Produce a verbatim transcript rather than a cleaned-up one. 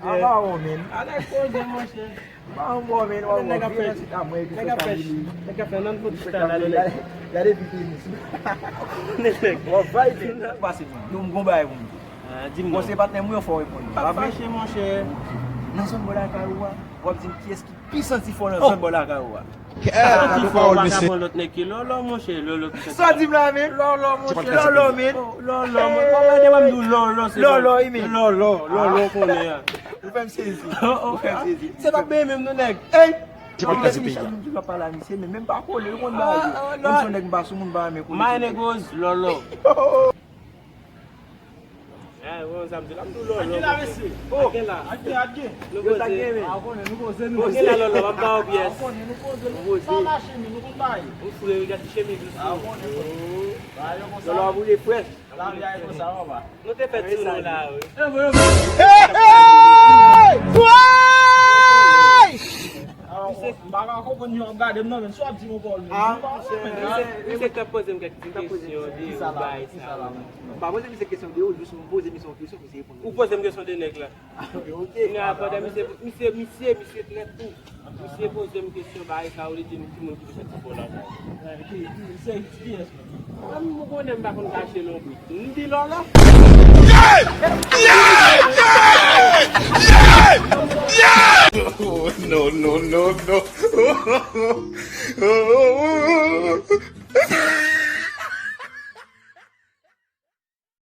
Apa w, men. Ala koze, monchè. Ba m bò, men, w ap vye nan ti ta mwen epi nèg ap fè, nèg ap fè nan fon chita la, nèg. Gade, gade videyo. Nèg. W ap bay di m nan pase, men. Yo, m gon bagay pou m di. Ah, di m non. Bon, se patnè m wi, fò w reponn. Pa fache, monchè. Nan zòn bò lakay ou a, w ap di m kiyès ki pi santi fò nan zòn bò lakay ou a. Kè, santi fò, ou pa ka pran lòt nèg ke Lòlò, monchè, Lòlò ki santi fò. Sa w di m la, men? Lòlò, monchè, Lòlò, men. Lòlò, monchè. Ou pa gade m di w Lòlò, se Lòlò, wi, men. Lòlò, Lòlò, konnen an. Ou fè m sezi. Ou fè m sezi. Se pa benyen menm non, nèg. Ey! Anpil misye, m toujou ap pale a misye, men menm pa kole, ou konn bagay yo. Menm si yon nèg m pa sou moun, m pa renmen kole. My niggas, Lòlò. Eh, bon, sa m di la, m di w Lòlò. Anki la, mesye? Oh! Anki la? Anki, anki. Nou poze. Ah, ou konnen, nou poze, nou. Anki la, Lòlò, pa m ba w pyès. Ah, ou konnen, nou poze, nou pa mache, men nou konn bagay. Ou fre, wi, gade chemiz ou sou. Ah, ou konnen, konnen. Bagay yo konsa. Lòlò a boule frèch. Lavi a e konsa, papa. Nou te fè ti nou la, wi. Hey, hey! Woy! M pa ka konprann jan w ap gade m nan, men si w ap di m yon pawòl, men di m yon pawòl, men. Misye, misye t ap poze m kèk ti kesyon de ou, bagay sa yo. M pa poze misye kesyon de ou, jis m poze misye yon kesyon, misye reponn. Ou poze m kesyon de nèg la. Ok. Kounye a, pandan misye, misye, misye, misye trèt tou. Misye poze m kesyon, bagay sa yo, li di m ki moun ki te fè ti fò lakay. Eh, ki, ki, se, ki kiyès menm? Mwen, m konnen m pa konn kache lonbrit. M di Lòlò. Yeah! Yeah!